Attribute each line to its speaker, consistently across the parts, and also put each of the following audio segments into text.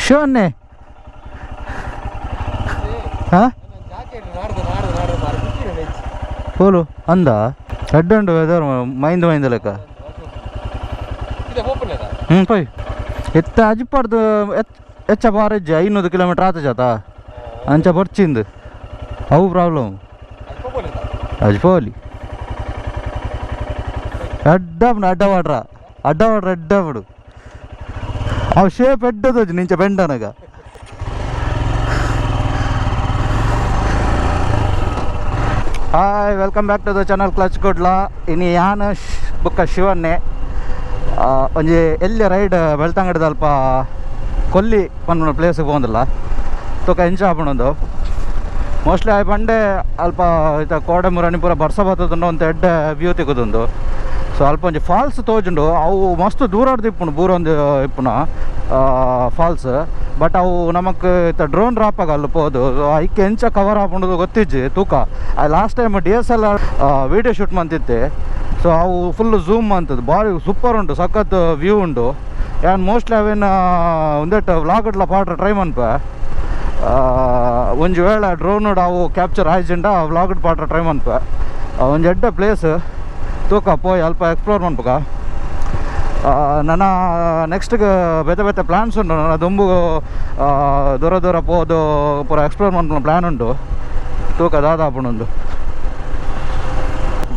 Speaker 1: ಶಿವನ್ನೇ ಹಾಂ ಪೋಲು ಅಂದ ಎಡ್ಡೆ ಉಂಡು ವೆದರ್ ಮೈಂದ್ ಮೈಂದ ಲೆಕ್ಕ. ಹ್ಞೂ ಪೋಯ್ ಎತ್ತ ಅಜಿಪಾಡ್ದು ಹೆಚ್ಚ ಬಾರೆಜ್ಜಿ 500 ಕಿಲೋಮೀಟ್ರ್ ಆತ ಜಾತ ಅಂಚ ಬರ್ಚಿಂದು ಅವು ಪ್ರಾಬ್ಲಮ್. ಅಜ್ಪೋಲಿ ಎಡ್ಡಪ್ಪು ಅಡ್ಡ ವಾಡ್ರ ಅಡ್ಡ ವಾಡ್ರ ಎಡ್ಡಪ್ಪಡು ಅವು shape ಎಡ್ಡದೋಜು ನಿಂಚ ಬೆಂಡನಗ. Hi, welcome back to the channel clutch Kudla. ಇನಿ ಯಾನ್ ಬುಕ್ಕ ಶಿವನ್ನೇ ಒಂಜಿ ಎಲ್ಲಿ ರೈಡ್ ಬೆಳ್ತಂಗಡಿದ ಅಲ್ಪ ಕೊಲ್ಲಿ ಪನ್ಪುನ ಪ್ಲೇಸ್ಗೆ ಪೋಂದಿಲ್ಲ ತೂಕ ಎಂಚ ಆಪುಂಡು. ಮೋಸ್ಟ್ಲಿ ಆಯ್ ಪಂಡೆ ಅಲ್ಪ ಇತ್ತ ಕೋಡೆ ಮುರಾಣಿ ಪೂರ ಬರ್ಸ ಬತ್ತದುಂಡು ಅಂತ ಎಡ್ಡೆ ವ್ಯೂ ತಿಕ್ಕುದುಂಡು. ಸೊ ಅಲ್ಪ ಒಂಜಿ ಫಾಲ್ಸ್ ತೋಜುಂಡು, ಅವು ಮಸ್ತ್ ದೂರ ಇಪ್ಪುಂಡು ಬೂರೊಂದು ಇಪ್ಪುನ ಫಾಲ್ಸ್. ಬಟ್ ಅವು ನಮಕ್ ಇತ್ತ ಡ್ರೋನ್ ರಾಪಾಗ ಅಲ್ಲಿ ಪೋದು. ಸೊ ಐಕೆ ಎಂಚ ಕವರ್ ಆಪುಂಡು ಗೊತ್ತಿಜ್ಜಿ ತೂಕ. ಆ last time D S L R video shoot ಮಂತಿತ್ತೆ. ಸೊ ಅವು ಫುಲ್ ಝೂಮ್ ಅಂತದ್ದು ಭಾರಿ ಸೂಪರ್ ಉಂಟು, ಸಖತ್ ವ್ಯೂ ಉಂಡು. ಯಾನ್ ಮೋಸ್ಟ್ಲಿ ಅವೇನು ಒಂದೆಟ್ ವ್ಲಾಗ್ಡ್ಲ ಪಾಡ್ರ ಟ್ರೈ ಮನ್ಪೆ. ಒಂಜಿ ವೇಳೆ ಡ್ರೋನ್ ಅವು ಕ್ಯಾಪ್ಚರ್ ಆಯ್ಜಿಂಡ ವ್ಲಾಗ್ಡ್ ಪಾಡ್ರ ಟ್ರೈ ಮನ್ಪೆ. ಒಂಜಿ ಎಡ್ಡೆ ಪ್ಲೇಸ್ ತೂಕ ಪೋಯ್ ಅಲ್ಪ ಎಕ್ಸ್ಪ್ಲೋರ್ ಮನ್ಪುಗ. ನನ್ನ ನೆಕ್ಸ್ಟ್ ಬೇತೆ ಬೇತೆ ಪ್ಲ್ಯಾನ್ಸ್ ಉಂಟು. ನನ್ನ ದುಂಬು ದೂರ ದೂರ ಪೋದು ಪೂರ ಎಕ್ಸ್ಪ್ಲೋರ್ ಮನ್ಪುನ ಪ್ಲ್ಯಾನ್ ಉಂಟು. ತೂಕ ದಾದ ಆಪುಂಡು.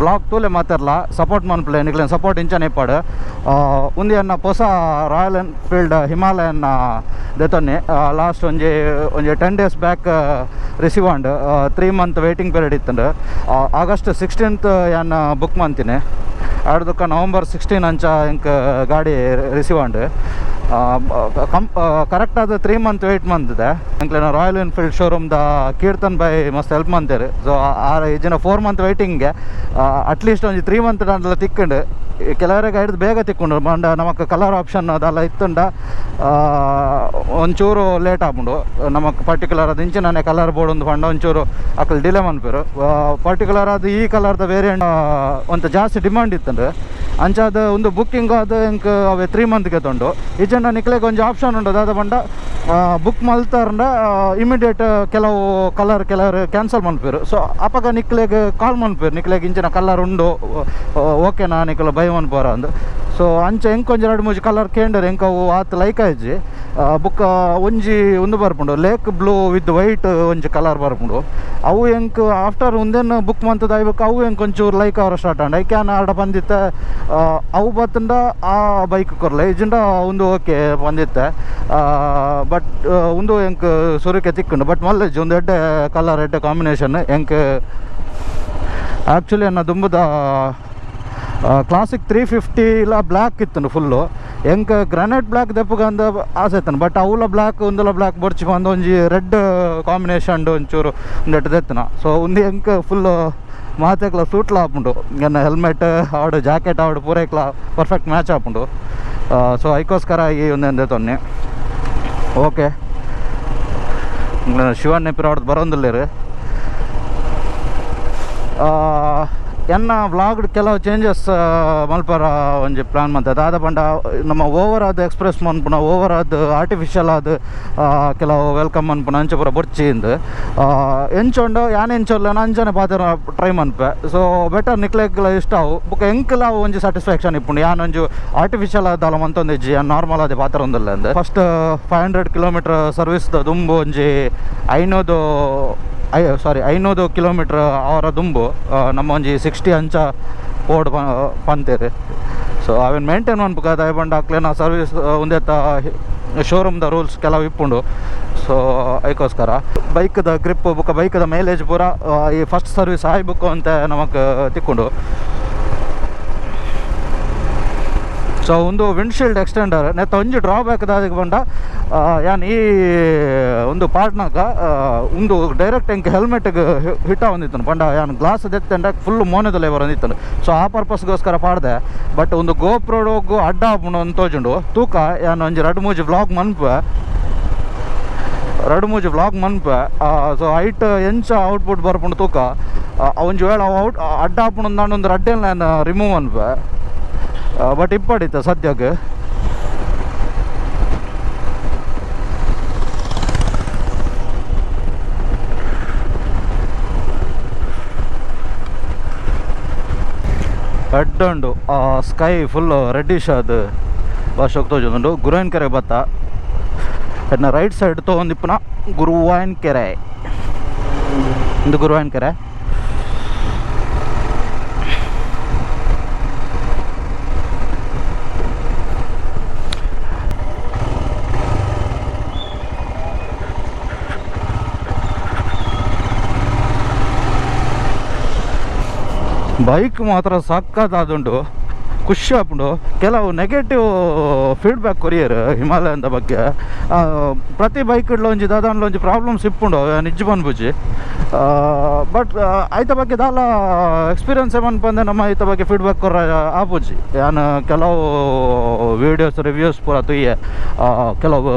Speaker 1: ವ್ಲಾಗ್ ತೂಲೆ ಮಾತಾಡ್ಲ ಸಪೋರ್ಟ್ ಮನ್ಪುಲೆ, ನಿಕ್ಲೆನ ಸಪೋರ್ಟ್ ಇಂಚನೆ ಇಪ್ಪಡು. ಉಂದು ಎನ್ನ ಪೊಸ ರಾಯಲ್ ಎನ್ಫೀಲ್ಡ್ ಹಿಮಾಲಯನ್ ದೆತೊನ್ನೆ ಲಾಸ್ಟ್ ಒಂಜಿ ಒಂಜಿ 10 ಡೇಸ್ ಬ್ಯಾಕ್ ರಿಸೀವ್ ಆಂಡ್. 3 ಮಂತ್ ವೇಟಿಂಗ್ ಪೀರಿಯಡ್ ಇತ್ತಂಡು. ಆಗಸ್ಟ್ 16 ಯಾನ್ ಬುಕ್ ಮಂತಿನಿ. ಆಡ್ದಕ್ಕ ನವಂಬರ್ 16 ಅಂಚ ಇಂಕ್ ಗಾಡಿ ರಿಸೀವ್ ಆಂಡ್. ಕರೆಕ್ಟ್ ಆದ 3 ಮಂತ್ ವೇಟ್ ಮಂತಿದೆ. ಎಂಕ್ಲೆನ ರಾಯಲ್ ಎನ್ಫೀಲ್ಡ್ ಶೋರೂಮ್ದ ಕೀರ್ತನ್ ಬೈ ಮಸ್ತ್ ಹೆಲ್ಪ್ ಮಂತೇರು. ಸೊ ಆ ಇಜ್ಜಿನ 4 ಮಂತ್ ವೇಟಿಂಗ್ಗೆ ಅಟ್ಲೀಸ್ಟ್ ಒಂಜಿ 3 ಮಂತ್ ದಾಂಡಲ ತಿಕ್ಕಂಡು. ಕೆಲವರಿಗೆ ಹಿಡ್ದು ಬೇಗ ತಿಕ್ಕೊಂಡು ಮಂಡ ನಮಕ್ ಕಲರ್ ಆಪ್ಷನ್ ಅದೆಲ್ಲ ಇತ್ತುಂಡ ಒಂಚೂರು ಲೇಟ್ ಆಪುಂಡು. ನಮಕ್ ಪರ್ಟಿಕ್ಯುಲರ್ ಅದು ಇಂಚಿನನೆ ಕಲರ್ ಬೋರ್ಡ್ ಒಂದು ಪಂಡ ಒಂಚೂರು ಅಕಲ್ ಡಿಲೇ ಮನ್ಪೇರು. ಪರ್ಟಿಕ್ಯುಲರ್ ಅದು ಈ ಕಲರ್ದ ವೇರಿಯಂಟ್ ಒಂತ ಜಾಸ್ತಿ ಡಿಮಾಂಡ್ ಇತ್ತಂಡು. ಅಂಚಾದ ಒಂದು ಬುಕ್ಕಿಂಗ್ ಅದು ಎಂಕ್ ಅವೆ 3 ಮಂತ್ಗೆ ತೊಂಡು. ಇಜ್ಜಂಡ ನಿಕ್ಲೆಗ್ ಒಂಜಿ ಆಪ್ಷನ್ ಉಂಡು ದಾದ ಪಂಡ ಬುಕ್ ಮಲ್ತಾರಂಡ ಇಮಿಡಿಯೇಟ್ ಕೆಲವು ಕಲರ್ ಕೆಲವರು ಕ್ಯಾನ್ಸಲ್ ಮನ್ಪೇರು. ಸೊ ಅಪಗ ನಿಕ್ಲೆಗ್ ಕಾಲ್ ಮನ್ಪೇರು, ನಿಕ್ಲೆಗ್ ಇಂಚಿನ ಕಲರ್ ಉಂಡು ಓಕೆನಾ ನಿಕ್ಲೆ ಬೈ ಮನ್ಪುವರ ಅಂದು. ಸೊ ಅಂಚ ಎಂಕ್ ಒಂಜಿ ಎರಡು ಮೂಜಿ ಕಲರ್ ಕೇಂಡರ್, ಎಂಕ್ ಅವು ಆತ್ ಲೈಕ್ ಆಯ್ಜಿ. ಬುಕ್ಕ ಒಂಜಿ ಉಂದು ಬರ್ಪುಂಡು ಲೇಕ್ ಬ್ಲೂ ವಿತ್ ವೈಟ್ ಒಂಜಿ ಕಲರ್ ಬರ್ಪುಂಡು. ಅವು ಎಂಕ್ ಆಫ್ಟರ್ ಉಂದೆನ್ ಬುಕ್ ಮಂತದ ಆಯ್ಬೇಕು ಅವು ಎಂಕ್ ಒಂಚೂರು ಲೈಕ್ ಅವರ ಸ್ಟಾರ್ಟ್ ಆಂಡ್. ಐಕೆ ಯಾನ್ ಆಡ ಬಂದಿತ್ತೆ ಅವು ಬತ್ತಂಡ ಆ ಬೈಕ್ ಕೊರ್ಲೆ ಇಜ್ಜಿಂಡ ಒಂದು ಓಕೆ ಬಂದಿತ್ತೆ. ಬಟ್ ಉಂದು ಎಂಕ್ ಸುರುಕೆ ತಿಕ್ಕುಂಡು. ಬಟ್ ಮಲ್ಲೆಜ್ಜಿ ಒಂದು ಎಡ್ಡೆ ಕಲರ್ ಎಡ್ಡೆ ಕಾಂಬಿನೇಷನ್. ಎಂಕ್ ಆ್ಯಕ್ಚುಲಿ ಅನ್ನ ದುಂಬುದ ಕ್ಲಾಸಿಕ್ 350 ಇಲ್ಲ ಬ್ಲ್ಯಾಕ್ ಇತ್ತು ಫುಲ್ಲು. ಎಂಕ್ ಗ್ರಾನೈಟ್ ಬ್ಲ್ಯಾಕ್ ದೆಪ್ಪುಗಂದ ಆಸೆ ಇತ್ತು. ಬಟ್ ಅವುಲ ಬ್ಲ್ಯಾಕ್ ಒಂದುಲ ಬ್ಲ್ಯಾಕ್ ಬೊರ್ಚಿ ಬಂದು ಒಂಜಿ ರೆಡ್ ಕಾಂಬಿನೇಷನ್ ಒಂಚೂರು ಒಂದೆಟ್ಟು ದೆತ್ತನ. ಸೊ ಒಂದು ಎಂಕ್ ಫುಲ್ ಮಾತೆಕ್ಲ ಸೂಟ್ಲ ಆಪುಂಡು. ಎನ್ನ ಹೆಲ್ಮೆಟ್ ಆವಡು ಜಾಕೆಟ್ ಆವಡು ಪೂರೈಕ್ಲ ಪರ್ಫೆಕ್ಟ್ ಮ್ಯಾಚ್ ಆಪುಂಡು. ಸೊ ಐಕೋಸ್ಕರ ಈ ಒಂದೊಂದೇ ತೊನ್ನೆ. ಓಕೆ, ಶಿವಣ್ಣ ಪಿರಾಡ್ದು ಬರೋಂದಿಲ್ಲೇರು. ಎನ್ನ ವ್ಲಾಗ್ ಕೆಲವು ಚೇಂಜಸ್ ಮಲ್ಪರ ಒಂಜಿ ಪ್ಲಾನ್ ಮಂತೆ. ದಾದ ಪಂಡ ನಮ್ಮ ಓವರ್ ಆದ ಎಕ್ಸ್ಪ್ರೆಸ್ ಮನ್ಪುನ ಓವರ್ ಆದ ಆರ್ಟಿಫಿಷಿಯಲ್ ಆದ ಕೆಲವು welcome ಮನ್ಪುನ ಅಂಚ ಪೂರ ಬೊರ್ಚಿ ಇಂದ್. ಎಂಚೊಂಡು ಯಾನ್ ಎಂಚೊಲ್ಲ ಅಂಚನೆ ಪಾತೆರ ಟ್ರೈ ಮನ್ಪೆ. ಸೊ ಬೆಟರ್ ನಿಕ್ಲೆಗ್ಲ ಇಷ್ಟ ಅವು ಬೊಕ ಎಂಕ್ಲ ಅವು ಒಂಜಿ ಸ್ಯಾಟಿಸ್ಫ್ಯಾಕ್ಷನ್ ಇಪ್ಪುಂಡು. ಯಾನ್ ಒಂಜಿ ಆರ್ಟಿಫಿಷಿಯಲ್ ಆದಾಲ ಮಂತೊಂದಿಜ್ಜಿ, ಯಾನ್ ನಾರ್ಮಲ್ ಆದ ಪಾತೆರ ಒಂದಿಲ್ಲ ಅಂದ್. ಫಸ್ಟ್ 500 ಕಿಲೋಮೀಟರ್ ಸರ್ವಿಸ್ ದುಂಬು ಒಂಜಿ 500 I ಸಾರಿ 500 ಕಿಲೋಮೀಟ್ರ್ ಅವರ ದುಂಬು ನಮ್ಮ ಒಂಜಿ 60 ಅಂಚ ಪೋಡ್ ಪಂತೇರು. ಸೊ ಅವೆನ್ ಮೇಂಟೈನ್ ಮನ್ಪುಕ ಪಂಡ ಅಕ್ಲೆನ ಸರ್ವಿಸ್ ಒಂದೆತ್ತ ಶೋರೂಮ್ದ ರೂಲ್ಸ್ ಕೆಲವು ಇಪ್ಪುಂಡು. ಸೊ ಐಕೋಸ್ಕರ ಬೈಕ್ದ ಗ್ರಿಪ್ ಬುಕ್ಕ ಬೈಕ್ದ ಮೈಲೇಜ್ ಪೂರ ಈ ಫಸ್ಟ್ ಸರ್ವಿಸ್ ಆಯ್ ಬುಕ್ ಅಂತ ನಮಕ್ ತಿಕ್ಕೊಂಡು. ಸೊ ಒಂದು ವಿಂಡ್ಶೀಲ್ಡ್ ಎಕ್ಸ್ಟೆಂಡರ್ ನೆತ್ತ ಒಂಜಿ ಡ್ರಾಬ್ಯಾಕ್ ದಾದಿಗೆ ಪಂಡ ಯಾನ್ ಈ ಒಂದು ಪಾರ್ಟ್ನಾಕ ಒಂದು ಡೈರೆಕ್ಟ್ ಎಂಕ್ ಹೆಲ್ಮೆಟ್ಗೆ ಹಿಟ್ ಆವೊಂದಿತ್ತು. ಪಂಡ ಯಾನ್ ಗ್ಲಾಸ್ ದೆತ್ತಂಡ ಫುಲ್ ಮೋನೆದಲ್ಲೇ ಬರೋದಿತ್ತು. ಸೊ ಆ ಪರ್ಪಸ್ಗೋಸ್ಕರ ಪಾಡ್ದೆ. ಬಟ್ ಒಂದು ಗೋಪ್ರೋಡೋಗು ಅಡ್ಡ ಆಪುಂಡು ಅಂತ ತೋಜುಂಡು. ತೂಕ ಯಾನ್ ಒಂಜಿ ರಡ್ಡ್ ಮೂಜಿ ವ್ಲಾಗ್ ಮನ್ಪೆ, ರಡ್ಡ್ ಮೂಜಿ ವ್ಲಾಗ್ ಮನ್ಪೆ. ಸೊ ಹೈಟ್ ಎಂಚ ಔಟ್ಪುಟ್ ಬರ್ಪುಂಡು ತೂಕ. ಒಂಜಿ ವೇಳೆ ಅವು ಔಟ್ ಅಡ್ಡ ಆಪುಂಡು ಅಂದ್ ಒಂದು ರಡ್ಡೆಲ್ ನಾನು ರಿಮೂವ್ ಮನ್ಪೆ. ಬಟ್ ಇಪ್ಪಡಿತ್ತ ಸದ್ಯಕ್ಕೆ. ಎಡ್ಡೆ ಆ sky full reddish ಅದು ಭಾಷೆ ತೋಜೊಂದುಂಡು ಗುರುವಾಯನ ಕೆರೆ ಬತ್ತ ಎನ್ನ ರೈಟ್ ಸೈಡ್ ತೊಗೊಂದಿಪ್ಪುನ ಗುರುವಾಯನ ಕೆರೆ ಇಂದು ಗುರುವಾಯನ ಕೆರೆ. ಬೈಕ್ ಮಾತ್ರ ಸಖತ್ತಾದುಂಡು, ಖುಷಿ ಆಪುಂಡು. ಕೆಲವು negative feedback courier ಹಿಮಾಲಯದ ಬಗ್ಗೆ. ಪ್ರತಿ ಬೈಕ್ ಒಂಜಿ ದಾದಾಂಡ್ಲ ಒಂಜಿ ಪ್ರಾಬ್ಲಮ್ಸ್ ಇಪ್ಪುಂಡು ನಿಜ ಪನ್ಪುಜಿ. ಬಟ್ ಐತ ಬಗ್ಗೆ ದಾಲ ಎಕ್ಸ್ಪೀರಿಯನ್ಸ್ ಪಂದೆ ನಮ್ಮ ಐತ ಬಗ್ಗೆ ಫೀಡ್ಬ್ಯಾಕ್ ಕೊರ ಆಪುಜಿ. ಯಾನ್ ಕೆಲವು ವೀಡಿಯೋಸ್ ರಿವ್ಯೂಸ್ ಪೂರ ತೂಯೆ, ಕೆಲವು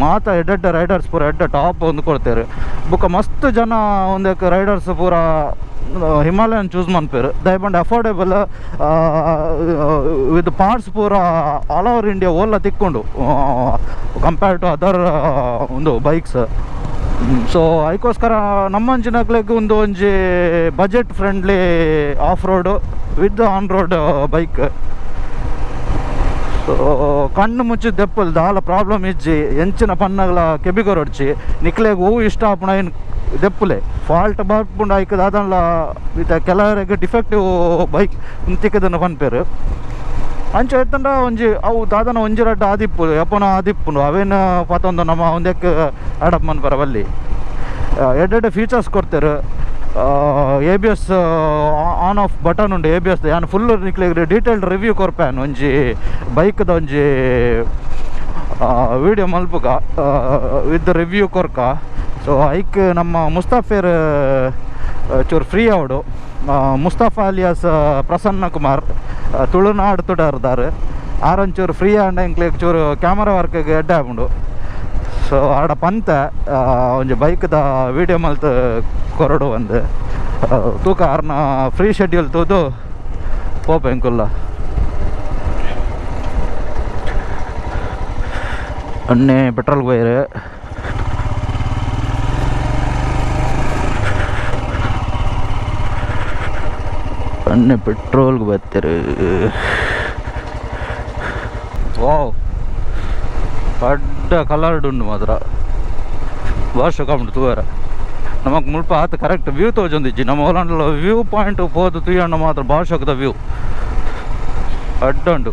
Speaker 1: ಮಾತ ಎಡ್ಡೆಡ್ಡೆ ರೈಡರ್ಸ್ ಪೂರ ಎಡ್ಡೆ ಟಾಪ್ ಒಂದು ಕೊಡ್ತೇವೆ. ಬೊಕ್ಕ ಮಸ್ತ್ ಜನ ಒಂದಕ್ಕೆ ರೈಡರ್ಸ್ ಪೂರ ಹಿಮಾಲಯನ್ ಚೂಸ್ ಮನ್ಪೇರು. ದಯಪಂಡ affordable with parts ಪೂರ all over India ಓಲ್ಲ ತಿಕ್ಕೊಂಡು compare to other ಒಂದು ಬೈಕ್ಸ್. ಸೊ ಅದಕ್ಕೋಸ್ಕರ ನಮ್ಮಂಚಿನಕ್ಲೆಗ್ ಒಂದು ಒಂಜಿ budget friendly off road with on road bike. So ಕಣ್ಣು ಮುಚ್ಚಿ ದೆಪ್ಪಲ್ ದಾಲ ಪ್ರಾಬ್ಲಮ್ ಇಜ್ಜಿ, ಎಂಚಿನ ಪನ್ನಗಲ ಕೆಬಿಗೊರೊಡ್ಚಿ ನಿಕ್ಲೆಗ್ ಒವು ಇಷ್ಟ ಆಪುಣ ಏನು ದೆಪ್ಪುಲೆ ಫಾಲ್ಟ್ ಬರ್ಪುಂಡು ಐಕ್ ದಾದನ್ಲ ಇತ್ತೆ ಕೆಲವರಿಗೆ ಡಿಫೆಕ್ಟಿವ್ ಬೈಕ್ ತಿಕ್ಕದನ್ನ ಪನ್ಪೇರು. ಅಂಚ ಇತ್ತಂಡ ಒಂಜಿ ಅವು ದಾದನ ಒಂಜಿ ರಡ್ಡ್ ಆದಿಪ್ಪು ಎಪ್ಪನ ಆದಿಪ್ಪುಂಡು ಅವೇನು ಪತೊಂದು ನಮ್ಮ ಒಂದಕ್ಕೆ ಅಡಪ್ ಮನ್ಪರ ಬಲ್ಲಿ. ಎಡ್ಡೆಡ್ಡೆ features ಕೊಡ್ತೇರು. A B S on off button ಉಂಡು A B S. ಯಾನ್ ಫುಲ್ ನಿಕ್ಲೆಗ್ ಡೀಟೇಲ್ಡ್ ರಿವ್ಯೂ ಕೊರ್ಪೇನ್ ಒಂಜಿ ಬೈಕ್ದ ಒಂಜಿ ವೀಡಿಯೋ ಮಲ್ಪುಗ ವಿತ್ ರಿವ್ಯೂ ಕೊರ್ಕ. ಸೊ ಐಕ್ ನಮ್ಮ ಮುಸ್ತಾಫೇರ್ ಚೂರು free ಆವಡು. Mustafa alias Prasanna Kumar Tulunadu ತುಡರ್ದಾರ್ ಆರೊಂಚೂರು free ಆಂಡ ಎಂಕ್ಲೆಗ್ ಚೂರು ಕ್ಯಾಮರಾ ವರ್ಕ್ಗೆ ಎಡ್ಡೆ ಆಪುಂಡು. ಸೊ ಆಡ ಪಂತ ಒಂಜಿ ಬೈಕ್ದ ವೀಡಿಯೋ ಮಲ್ತ್ ಕೊರಡು ಒಂದು ತೂಕ ಆರ್ನ ಫ್ರೀ ಶೆಡ್ಯೂಲ್ ತೂದು ಪೋಪ ಎಂಕುಲ್ಲ. ಅಣ್ಣೆ ಪೆಟ್ರೋಲ್ ಪೋಯೆರ್. ಅಣ್ಣೆ ಪೆಟ್ರೋಲ್ಗೆ ಬರ್ತಾರೆ. ವಾವ್ ಅಡ್ಡ ಕಲರ್ಡ್ ಉಂಡು ಮಾತ್ರ ಭಾಷೆ ಕಾಪುಂಡು ತೂವರ. ನಮಕ್ ಮುಲ್ಪ ಆತ ಕರೆಕ್ಟ್ ವ್ಯೂ ತೋಜೊಂದಿಜ್ಜಿ. ನಮ್ಮ ಓಲಾಂಡಲ ವ್ಯೂ ಪಾಯಿಂಟ್ ಪೋದು ತೂಯಣ್ಣ ಮಾತ್ರ ಭಾಷೆದ ವ್ಯೂ ಅಡ್ಡ ಉಂಡು.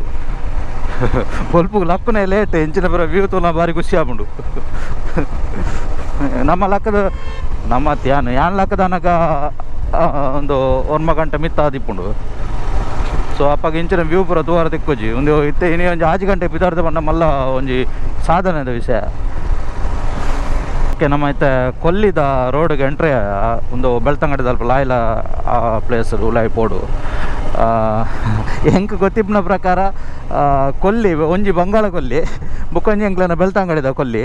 Speaker 1: ಬೊಲ್ಪುಗು ಲಕ್ಕುನೆ ಲೇಟ್ ಎಂಚಿನ ಪೂರ ವ್ಯೂ ತೂನ ಬಾರಿ ಖುಷಿ ಆಪುಂಡು. ನಮ್ಮ ಲಕ್ಕದ ನಮ್ಮ ಯಾನ್ ಯಾನ್ ಲಕ್ಕದ ಅನಗ ಒಂದು ಒನ್ಮ ಗಂಟೆ ಮಿತ್ತ ಆದಿಪ್ಪುಂಡು. ಸೊ ಅಪ್ಪಗ ಇಂಚಿನ ವ್ಯೂ ಪೂರ ತೂವರ ತಿಕ್ಕೊಜಿ. ಒಂದು ಇತ್ತೆ ಇನಿ ಒಂಜಿ ಆಜಿ ಗಂಟೆ ಪಿದಾರ್ದ ಪಂಡ ಮಲ್ಲ ಒಂಜಿ ಸಾಧನೆದ ವಿಷಯ. ಓಕೆ ನಮ್ಮ ಇತ್ತೆ ಕೊಲ್ಲಿದ ರೋಡ್ಗೆ ಎಂಟ್ರಿ ಒಂದು ಬೆಳ್ತಂಗಡಿ ಅಲ್ಪ ಲಾಯ್ಲ ಆ ಪ್ಲೇಸ್ ಉಲಾಯಿ ಪೋಡು. ಎಂಕ್ ಗೊತ್ತಿಪ್ಪನ ಪ್ರಕಾರ ಕೊಲ್ಲಿ ಒಂಜಿ ಬಂಗಾಳ ಕೊಲ್ಲಿ ಬುಕ್ಕೊಂಜಿ ಎಂಕ್ಲೆನ ಬೆಳ್ತಂಗಡಿದ ಕೊಲ್ಲಿ.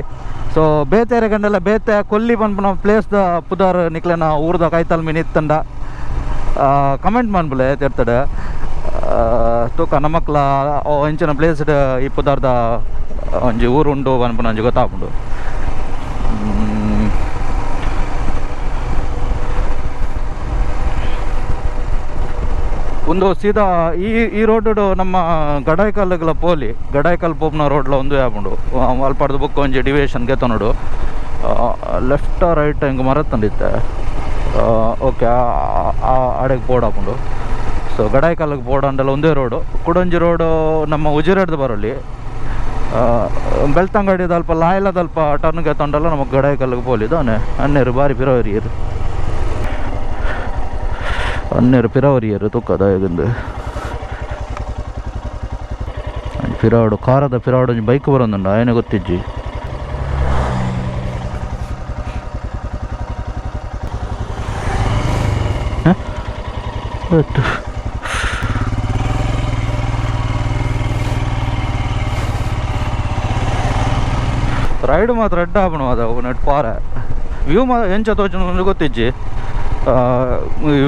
Speaker 1: ಸೊ ಬೇತೆರೆ ಗಂಡಲ ಬೇತೆ ಕೊಲ್ಲಿ ಪನ್ಪುನ ಪ್ಲೇಸ್ದ ಪುದರ್ ನಿಕ್ಲೆನ ಊರ್ದ ಕೈತಲ್ ಮೀನ್ ಇತ್ತಂಡ ಕಮೆಂಟ್ ಮನ್ಪುಲೆ ತಿರ್ತಡೆ. ತೂಕ ನಮಕ್ಲ ಇಂಚಿನ ಪ್ಲೇಸ್ಡ್ ಈ ಪುದರ್ದ ಒಂಜಿ ಊರು ಉಂಡು ಪನ್ಪುನ ಒಂಜಿ ಗೊತ್ತಾಪುಂಡು. ಒಂದು ಸೀದಾ ಈ ಈ ರೋಡ್ ನಮ್ಮ ಗಡಾಯ್ಕಲ್ಗಳ ಪೋಲಿ ಗಡಾಯ್ಕಲ್ ಪೋಪ್ನ ರೋಡ್ಲ ಒಂದು ಆಪುಂಡು. ಅಲ್ಪಡ್ದು ಬೊಕ್ಕ ಒಂಜಿ ಡಿವಿಯೇಷನ್ ಗೆತೊನೊಡು ಲೆಫ್ಟ್ ರೈಟ್ ಹಿಂಗೆ ಮರತ್ತಂಡಿತ್ತೆ. ಓಕೆ ಆಡೆಗೆ ಬೋರ್ಡ್ ಆಪುಂಡು. ಸೊ ಗಡಾಯ್ಕಲ್ಗೆ ಬೋರ್ಡ್ ಅಂಡಲ ಒಂದೇ ರೋಡು. ಕುಡೊಂಜಿ ರೋಡು ನಮ್ಮ ಉಜಿರೆಡ್ದು ಬರಲಿ ಬೆಳ್ತಂಗಡಿದ ಅಲ್ಪ ಲಾಯ್ಲದಲ್ಪ ಟರ್ನ್ ಗೆತೊಂಡಲ್ಲ ನಮಗೆ ಗಡಾಯ್ಕಲ್ಗೆ ಪೋಲಿ ದಾನೆ. ಅನ್ನೇರು ಬಾರಿ ಪಿರವರಿಯರು ಅನ್ನೇರು ಪಿರವರಿಯರು ತುಕ್ಕದ ಹೇಗಂದು ಪಿರಾಡು ಕಾರದ ಪಿರಾಡು ಒಂಜಿ ಬೈಕ್ ಬರೋದುಂಡು ಆಯನೆ ಗೊತ್ತಿಜ್ಜಿ. ರೈಡ್ ಮಾತ್ರ ಎಡ್ಡೆ ಆಪುಂಡು ಮಾತ್ರ ನೆಟ್ ಪಾರೆ ವ್ಯೂ ಮಾ ಎಂಚ ತೋಜುಂಡು ಗೊತ್ತಿಜ್ಜಿ.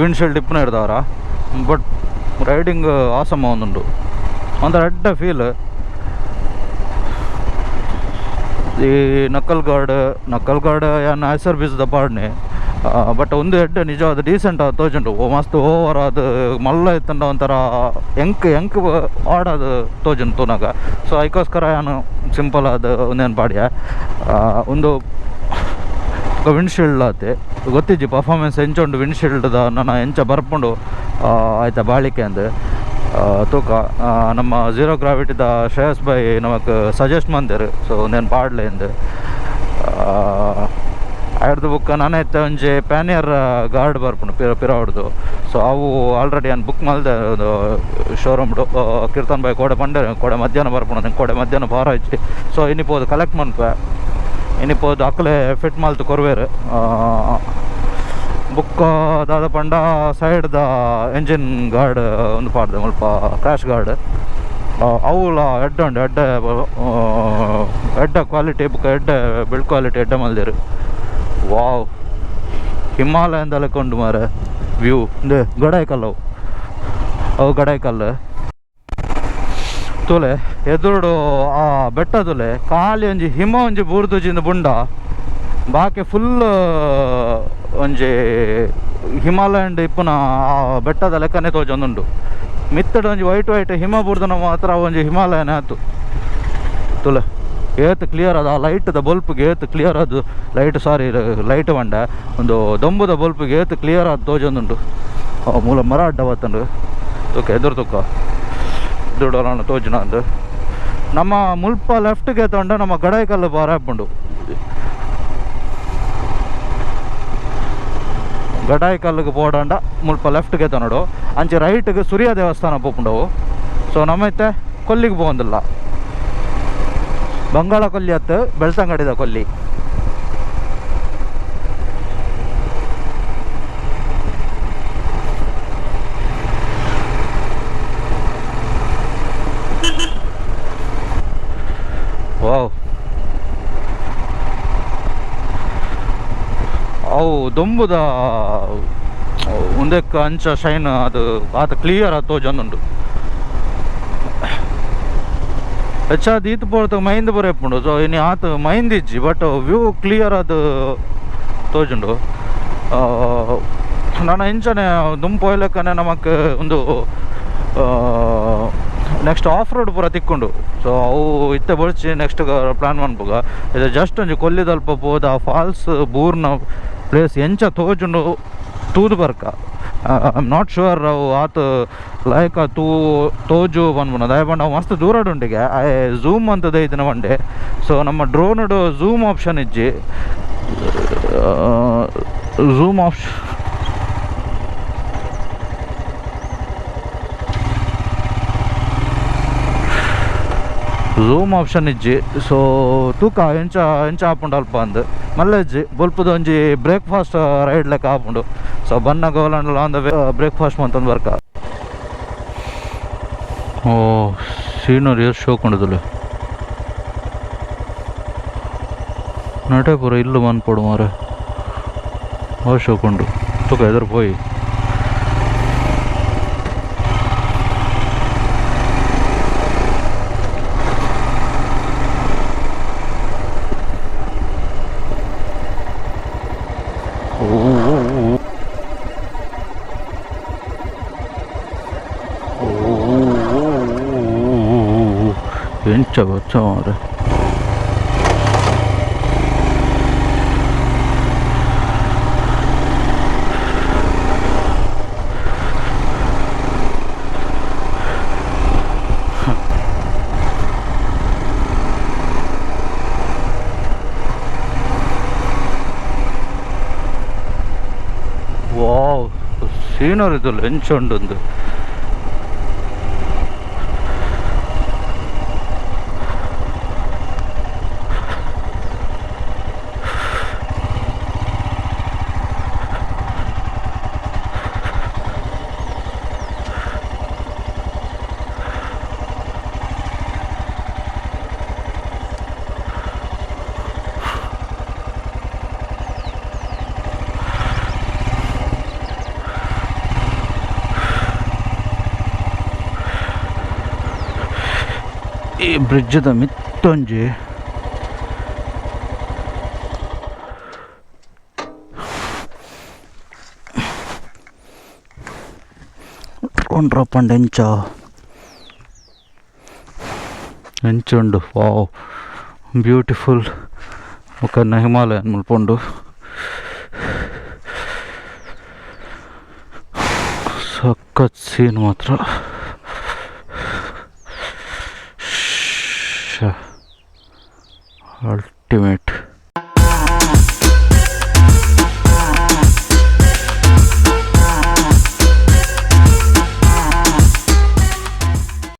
Speaker 1: ವಿಂಡ್ಶೀಲ್ಡ್ ಇಪ್ಪುನ ಇರ್ದವರ but riding awesome ಒಂದುಂಡು ಒಂಥರ ಎಡ್ಡೆ ಫೀಲ್. ಈ ನಕ್ಕಲ್ ಗಾರ್ಡ್ ನಕ್ಕಲ್ ಗಾರ್ಡ್ ಯಾನ್ ಐಸರ್ ಬೀಚ್ದ ಪಾಡ್ನೆ But ಒಂದು ಎಡ್ಡೆ ನಿಜವಾದ ಡೀಸೆಂಟ್ ಆದ ತೋಜುಂಡು ಮಸ್ತ್ ಓವರ್ ಅದು ಮಲ್ಲ ಇತ್ತಂಡ ಒಂಥರ ಎಂಕ್ ಎಂಕ್ ಆಡೋದು ತೋಜುಂಡು ತೂನಾಗ. ಸೊ ಅದಕ್ಕೋಸ್ಕರ ನಾನು ಸಿಂಪಲ್ ಆದ ಒಂದೇನು ಪಾಡ್ಯ ಒಂದು ವಿಂಡ್ಶೀಲ್ಡ್ ಆತೆ ಗೊತ್ತಿಜ್ಜಿ ಪರ್ಫಾರ್ಮೆನ್ಸ್ ಎಂಚ ಉಂಡು ವಿಂಡ್ಶೀಲ್ಡ್ದ ನನ್ನ ಎಂಚ ಬರ್ಪುಂಡು ಆಯ್ತಾ ಬಾಳಿಕೆ ಅಂದು ತೂಕ. ನಮ್ಮ ಝೀರೋ ಗ್ರಾವಿಟಿದ ಶ್ರೇಯಸ್ ಬೈ ನಮಕ್ ಸಜೆಸ್ಟ್ ಮಂದೆರ್ ಸೊ ಒಂದೇನು ಪಾಡ್ಲೆ ಅಂದು. ಆಯ್ದು ಬುಕ್ಕ ನಾನೈತೆ ಒಂಜಿ ಪ್ಯಾನಿಯರ್ ಗಾರ್ಡ್ ಬರ್ಪುಂಡು ಪಿರವಡ್ದು. ಸೊ ಅವು ಆಲ್ರೆಡಿ ನಾನು ಬುಕ್ ಮಲ್ದೆ ಶೋರೂಮ್ಡು ಕೀರ್ತನ್ ಬಾಯ್ ಕೋಡೆ ಪಂಡೆ ಕೋಡೆ ಮಧ್ಯಾಹ್ನ ಬರ್ಪುಂಡು ಕೋಡೆ ಮಧ್ಯಾಹ್ನ ಬಾರ ಇಜ್ಜಿ. ಸೊ ಇನಿಪೋದು ಕಲೆಕ್ಟ್ ಮನ್ಪೆ ಇನಿಪೋದು ಅಕ್ಲೆ ಫಿಟ್ ಮಲ್ತು ಕೊರ್ವೇರು. ಬುಕ್ ದಾದ ಪಂಡ ಸೈಡ್ದ ಎಂಜಿನ್ ಗಾರ್ಡ್ ಒಂದು ಪಾಡ್ದೆ ಮುಲ್ಪ ಕ್ರ್ಯಾಶ್ ಗಾರ್ಡ್ ಅವುಲ ಎಡ್ಡೆ ಉಂಡು ಎಡ್ಡೆ ಎಡ್ಡೆ ಕ್ವಾಲಿಟಿ ಬುಕ್ಕ ಎಡ್ಡೆ ಬಿಲ್ಡ್ ಕ್ವಾಲಿಟಿ ಎಡ್ಡೆ ಮಲ್ದೆರ್. ವಾವ್ ಹಿಮಾಲಯದಲ್ಲ ಕೊಂಡು ಮಾರೆ ವ್ಯೂ ಇಂದು ಗಡಾಯ್ಕಲ್ಲು ಅವು ಅವು ಗಡಾಯ್ಕಲ್ಲು ತೂಲೆ ಎದುರುಡು ಆ ಬೆಟ್ಟ ತುಲೆ ಖಾಲಿ ಒಂಜಿ ಹಿಮ ಒಂಜಿ ಬೂರ್ದುಜಿಂದ ಬುಂಡ ಬಾಕಿ ಫುಲ್ ಒಂಜಿ ಹಿಮಾಲಯಂಡ್ ಇಪ್ಪುನ ಆ ಬೆಟ್ಟದ ಲೆಕ್ಕನೆ ತೋಜೊಂದುಂಡು. ಮಿತ್ತಡ ಒಂಜಿ ವೈಟ್ ವೈಟ್ ಹಿಮ ಬೂರ್ದನ ಮಾತ್ರ ಒಂಜಿ ಹಿಮಾಲಯನೇ ಆತು. ತುಲೆ ಏತ್ ಕ್ಲಿಯರ್ ಅದು ಆ ಲೈಟ್ದ ಬಲ್ಪ್ಗೆ ಏತ್ ಕ್ಲಿಯರ್ ಅದು ಲೈಟ್ ಸಾರಿ ಲೈಟ್ ಬಂಡ ಒಂದು ದೊಂಬುದ ಬಲ್ಪ್ಗೆ ಏತ್ ಕ್ಲಿಯರ್ ಆದ ತೋಜೊಂದುಂಡು. ಮೂಲ ಮರ ಅಡ್ಡ ಬತ್ತುಂಡು ತೂಕ ಎದುರು ತೂಕ ಎದುರು ತೋಜುನ ಅಂದು. ನಮ್ಮ ಮುಲ್ಪ ಲೆಫ್ಟ್ಗೆ ತೊಂಡ ನಮ್ಮ ಗಡಾಯಿಕಲ್ಲು ಬಾರ ಹಾಪುಂಡು. ಗಡಾಯಿಕಲ್ಲಿಗೆ ಪೋಡಂಡ ಮುಲ್ಪ ಲೆಫ್ಟ್ಗೆ ತನಡು ಅಂಚೆ ರೈಟ್ಗೆ ಸೂರ್ಯ ದೇವಸ್ಥಾನ ಪೋಪುಂಡವು. ಸೊ ನಮ್ಮೈತೆ ಕೊಲ್ಲಿಗೆ ಪೋಂದಿಲ್ಲ ಬಂಗಾಳ ಕೊಲ್ಲಿ ಅತ್ತು ಬೆಳ್ತಂಗಡಿದ ಕೊಲ್ಲಿ. ವಾವ್ ಅವು ದೊಂಬುದ ಒಂದಕ್ಕೆ ಅಂಚ ಶೈನ್ ಅದು ಆತ ಕ್ಲಿಯರ್ ಆತು ತೋಜೊಂದುಂಡು. ಹೆಚ್ಚಾದ ಈತ್ ಪೋರ್ತು ಮೈಂದ್ ಪೂರ ಇಪ್ಪುಂಡು. ಸೊ ಇನಿ ಆತ ಮೈಂದ್ ಇಜ್ಜಿ but view clear ಅದು ತೋಜುಂಡು. ನಾನು ಇಂಚನೆ ದುಂಪು ಪೋಯ್ಲೆಕ್ಕನೆ ನಮಕ್ ಒಂದು next of road ಪೂರ ತಿಕ್ಕೊಂಡು. ಸೊ ಅವು ಇತ್ತೆ ಬೊಳ್ಚಿ ನೆಕ್ಸ್ಟ್ ಪ್ಲಾನ್ ಮನ್ಪುಗ. ಇದು ಜಸ್ಟ್ ಒಂಜಿ ಕೊಲ್ಲಿದಲ್ಪ ಪೋದು ಆ ಫಾಲ್ಸ್ ಬೂರ್ನ ಪ್ಲೇಸ್ ಎಂಚ ತೋಜುಂಡು ತೂದು ಬರ್ಕ. I am not sure ಅವು ಆತ ಲೈಕ್ ತೂ ತೋಜು ಪನ್ಪುನ ದಾಯೆ ಪಂಡ ಅವು ಮಸ್ತ್ ದೂರಡ್ ಉಂಡಿಗೆ ಆಯೆ ಝೂಮ್ ಅಂತ ದೈತಿನ ಬಂಡೆ. ಸೊ ನಮ್ಮ ಡ್ರೋನ್ಡ್ ಝೂಮ್ ಆಪ್ಷನ್ ಇಜ್ಜಿ. Zoom option zoom option ಇಜ್ಜಿ. ಸೊ ತೂಕ ಎಂಚ ಎಂಚ ಆಪುಂಡು ಅಲ್ಪ ಅಂದ್ ಮಲ್ಲ ಇಜ್ಜಿ ಬೊಲ್ಪುದ ಒಂಜಿ ಬ್ರೇಕ್ಫಾಸ್ಟ್ ರೈಡ್ ಲೆಕ್ಕ ಆಪುಂಡು. ಸೊ ಬನ್ನ ಗೋಲಂಡಲ on the way breakfast ಮಂತೊಂದು ಬರ್ಕ. ಓ ಸೀನರಿ ಎಷ್ಟು ಶೋಕ್ ಉಂಡುದುಲೆ ನಟೆ ಪೂರ ಇಲ್ಲು ಮನ್ಪೊಡು ಮಾರೆ ಓ ಶೋಕ್ ಉಂಡು ತೂಕ ಎದುರು ಪೋಯಿ. ಎಂಚ ಬಚ್ಚ ಮಾರೆ. ವಾವ್ ಸೀನರಿ ಎಂಚ ಉಂಡು. ಈ ಬ್ರಿಡ್ಜ್ದ ಮಿತ್ತೊಂಜಿ ಡ್ರೋನ್ ಡ್ರಾಪ್ ಪಂಡ ಎಂಚ ಎಂಚ ಉಂಡು. ವಾವ್, ಬ್ಯೂಟಿಫುಲ್. ಬೊಕ್ಕ ಹಿಮಾಲಯನ್ ಮುಲ್ಪ ಉಂಡು. ಸಖತ್ ಸೀನ್ ಮಾತ್ರ. ಅಲ್ಟಿಮೇಟ್.